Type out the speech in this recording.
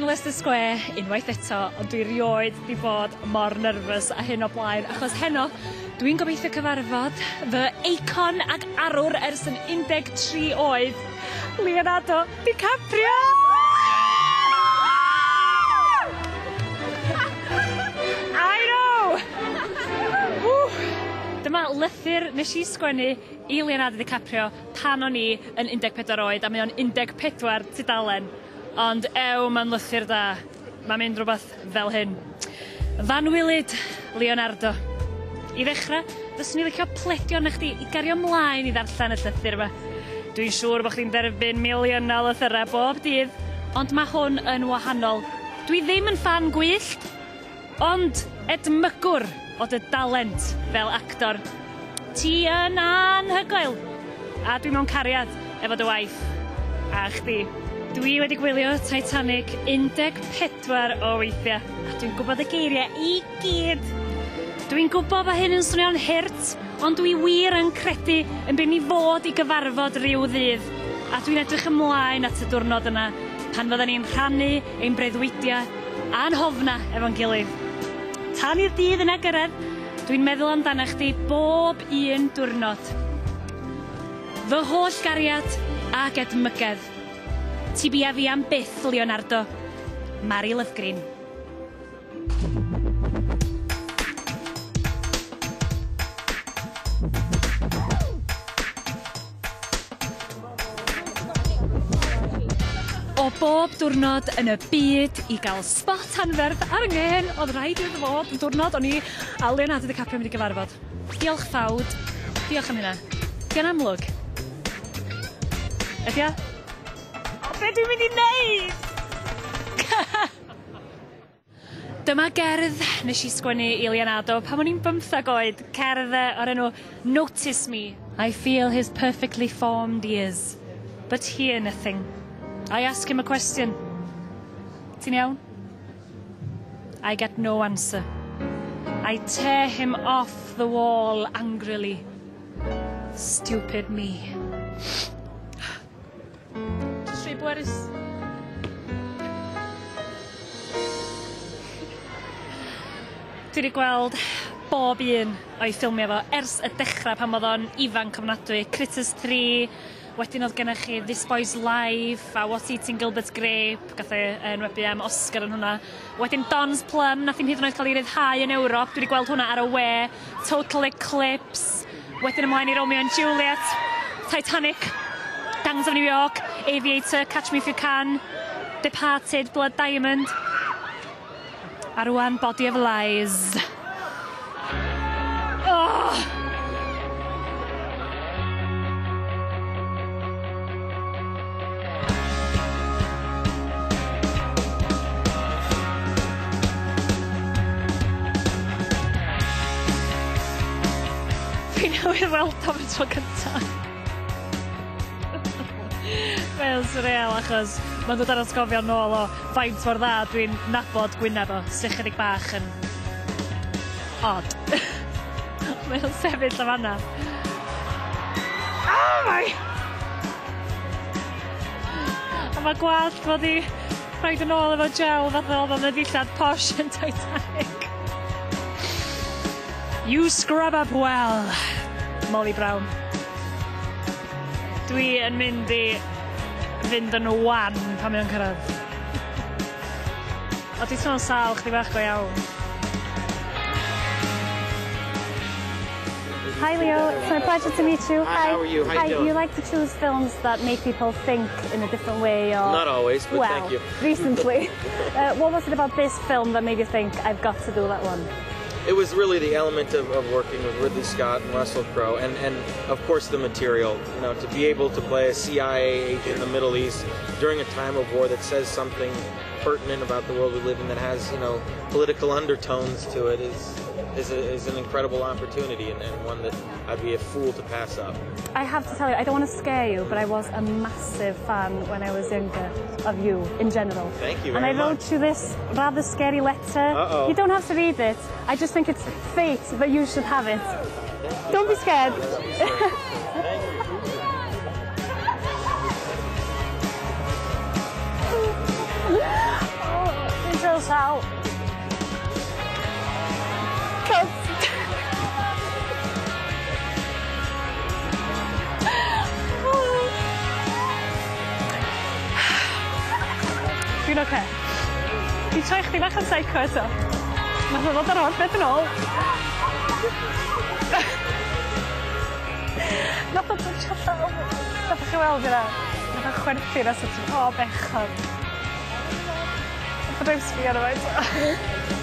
Leicester Square unwaith eto, ond dwi rioed 'di bod mor nervous a hyn o blaen, achos heno dwi'n gobeithio cyfarfod fy eicon ag arwr ers yn 13 oed, Leonardo DiCaprio! I know! Ww! Dyma lythyr nesh i sgwennu i Leonardo DiCaprio pan o'n i yn 14 oed a mae o'n 14 tudalen. Ond ew, mae'n lythyr da. Mae'n mynd rhywbeth fel hyn. F'anwylyd, Leonardo. I ddechrau, fyswn i licio pledio arna chdi i gario mlaen i ddarllen y llythyr yma. Dwi'n siŵr bo' chdi'n derbyn miliynau o lythyrau bob dydd, ond mae hwn yn wahanol. Dwi ddim yn ffan gwyllt, Ond edmygwr o dy dalent fel actor. Ti yn anhygoel! A dwi mewn cariad efo dy waith. A chdi. Dwi wedi gwylio Titanic 14 o weithiau, a dwi'n gwybod y geiriau i gyd. Dwi'n gwybod bod hyn yn swnio'n hurt, ond dwi wir yn credu yn byn ni fod i gyfarfod ryw ddydd, a dwi'n edrych ymlaen at y diwrnod yna pan fydden ni'n rhannu ein breuddwydiau a'n hofna efo'n gilydd. Tan i'r dydd yna gyrraedd, dwi'n meddwl amdana chdi bob un diwrnod. Fy holl gariad ac edmygedd. Ti bia fi am byth, Leonardo. Mari Lovgreen. O bob diwrnod yn y byd i ga'l sbot anferth ar 'y ngên o'dd raid iddo fod yn diwrnod o'n i a Leonardo DiCaprio mynd i gyfarfod. Diolch ffawd. Diolch am hynna. 'Di o'n amlwg? Ydi o? O be' dwi'n mynd i neud? Dyma gerdd nes i sgwennu i Leonardo pan o'n i'n bymthag oed, cerdd yy o'r enw Notice Me. I feel his perfectly formed ears, but hear nothing. I ask him a question. Ti'n iawn? I get no answer. I tear him off the wall angrily. Stupid me. Jyst rhy bwerus. Dwi 'di gweld bob un o'i ffilmia fo ers y dechra pan o'dd o'n ifanc ofnadwy, Critters 3, wedyn o'dd gennych chi This Boy's Life a What's Eating Gilbert Grape, gath e enwebu am Oscar yn hwnna. Wedyn Don's Plum, nath 'im hyd yn oed ca'l 'i ryddhau yn Ewrop, dwi 'di gweld hwnna ar y we, Total Eclipse, wedyn ymlaen i Romeo and Juliet, Titanic, Gangs of New York, Aviator, Catch Me If You Can, Departed, Blood Diamond, a rŵan Body of Lies. Oh! Fi newydd weld o am y tro cynta. Mae o'n swreal achos ma'n dod â'r atgofion nôl o faint mor dda dwi'n nabod gwyneb o sy chydig bach yn od. Mae o'n sefyll yn fan 'na. Oh my! A ma' gwallt fo 'di rhoid yn ôl efo gel fatha o'dd o'n y dillad posh yn Titanic. You scrub up well, Molly Brown. Dwi yn mynd i fynd yn wan pan mae o'n cyrradd. O dwi'n teimlo'n sâl chydig bach go iawn. Hi Leo, it's my pleasure to meet you. Hi, how are you? How Hi, you doing? You like to choose films that make people think in a different way or... Not always, but well, thank you. recently. What was it about this film that made you think, I've got to do that one? It was really the element of working with Ridley Scott and Russell Crowe and of course the material, to be able to play a CIA agent in the Middle East during a time of war that says something pertinent about the world we live in that has political undertones to it is an incredible opportunity and one that I'd be a fool to pass up. I have to tell you, I don't want to scare you, but I was a massive fan when I was younger of you in general. Thank you And I very wrote much. you this rather scary letter. Uh-oh. You don't have to read it. I just think it's fate that you should have it. Don't be scared. llaw. Cos... Dwi'n oce. Dwi'n troi chdi bach yn psycho eto. Nath o ddod ar holl beth yn ôl. Nath o twtsio llaw fi. Nathoch chi weld hynna? Nath o chwerthin a sort of, o bechod. Fedrai'm sbio arno fo eto.